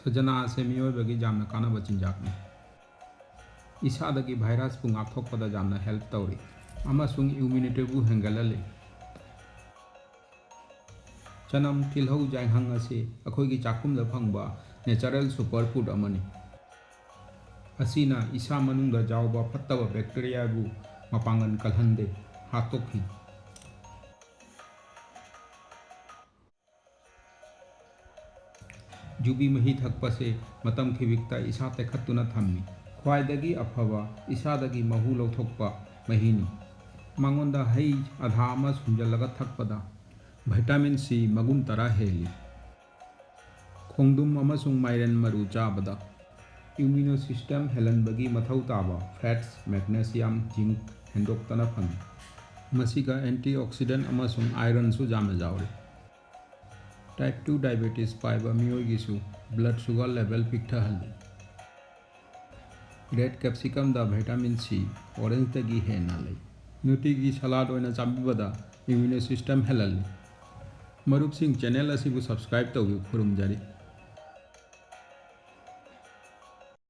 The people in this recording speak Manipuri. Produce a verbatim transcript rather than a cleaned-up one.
ꯈꯖꯅꯥ ꯑꯁꯦ ꯃꯤꯑꯣꯏꯕꯒꯤ ꯌꯥꯝꯅ ꯀꯥꯟꯅꯕ ꯆꯤꯟꯖꯥꯛꯅꯤ꯫ ꯏꯁꯥꯗꯒꯤ ꯚꯥꯏꯔꯁꯄꯨ ꯉꯥꯛꯊꯣꯛꯄꯗ ꯌꯥꯝꯅ help ꯇꯧꯔꯤ ꯑꯃꯁꯨꯡ immunityꯕꯨ ꯍꯦꯟꯒꯠꯍꯜꯂꯤ꯫ ꯆꯅꯝ, ꯇꯤꯜꯍꯧ, ꯌꯥꯏꯉꯪ ꯑꯁꯤ ꯑꯩꯈꯣꯏꯒꯤ ꯆꯥꯛꯈꯨꯝꯗ ꯐꯪꯕ natural super food ꯑꯃꯅꯤ꯫ ꯑꯁꯤꯅ ꯏꯁꯥ ꯃꯅꯨꯡꯗ ꯌꯥꯎꯕ ꯐꯠꯇꯕ bacteriaꯕꯨ ꯃꯄꯥꯡꯒꯜ ꯀꯜꯍꯟꯗꯦ, ꯍꯥꯠꯇꯣꯛꯈꯤ꯫ ꯌꯨꯕꯤ ꯃꯍꯤ ꯊꯛꯄꯁꯦ ꯃꯇꯝ ꯈꯤꯕꯤꯛꯇ ꯏꯁꯥ ꯇꯦꯛꯈꯠꯇꯨꯅ ꯊꯝꯃꯤ꯫ ꯈ꯭ꯋꯥꯏꯗꯒꯤ ꯑꯐꯕ ꯏꯁꯥꯗꯒꯤ ꯃꯍꯨ ꯂꯧꯊꯣꯛꯄ ꯃꯍꯤꯅꯤ꯫ ꯃꯉꯣꯟꯗ ꯍꯩ ꯑꯙꯥ ꯑꯃ ꯁꯨꯝꯖꯜꯂꯒ ꯊꯛꯄꯗ vitamin C ꯃꯒꯨꯟ ꯇꯔꯥ ꯍꯦꯜꯂꯤ꯫ ꯈꯣꯡꯗ꯭ꯔꯨꯝ ꯑꯃꯁꯨꯡ ꯃꯥꯏꯔꯦꯟ ꯃꯔꯨ ꯆꯥꯕꯗ immune system ꯍꯦꯜꯍꯟꯕꯒꯤ ꯃꯊꯧ ꯇꯥꯕ fats, magnesium, zinc ꯍꯦꯟꯗꯣꯛꯇꯅ ꯐꯪꯏ꯫ ꯃꯁꯤꯒ antioxidant ꯑꯃꯁꯨꯡ ironꯁꯨ ꯌꯥꯝꯅ ꯌꯥꯎꯔꯤ꯫ Type two diabetes ꯄꯥꯏꯕ ꯃꯤꯑꯣꯏꯒꯤꯁꯨ blood sugar level ꯄꯤꯛꯊꯍꯜꯂꯤ꯫ Red capsicumꯗ vitamin C orangeꯗꯒꯤ ꯍꯦꯟꯅ ꯂꯩ꯫ ꯅꯨꯡꯇꯤꯒꯤ salad ꯑꯣꯏꯅ ꯆꯥꯕꯤꯕꯗ immune system ꯍꯦꯜꯍꯜꯂꯤ꯫ ꯃꯔꯨꯞꯁꯤꯡ, channel ꯑꯁꯤꯕꯨ subscribe ꯇꯧꯕꯤꯌꯨ, ꯈꯨꯔꯨꯝꯖꯔꯤ꯫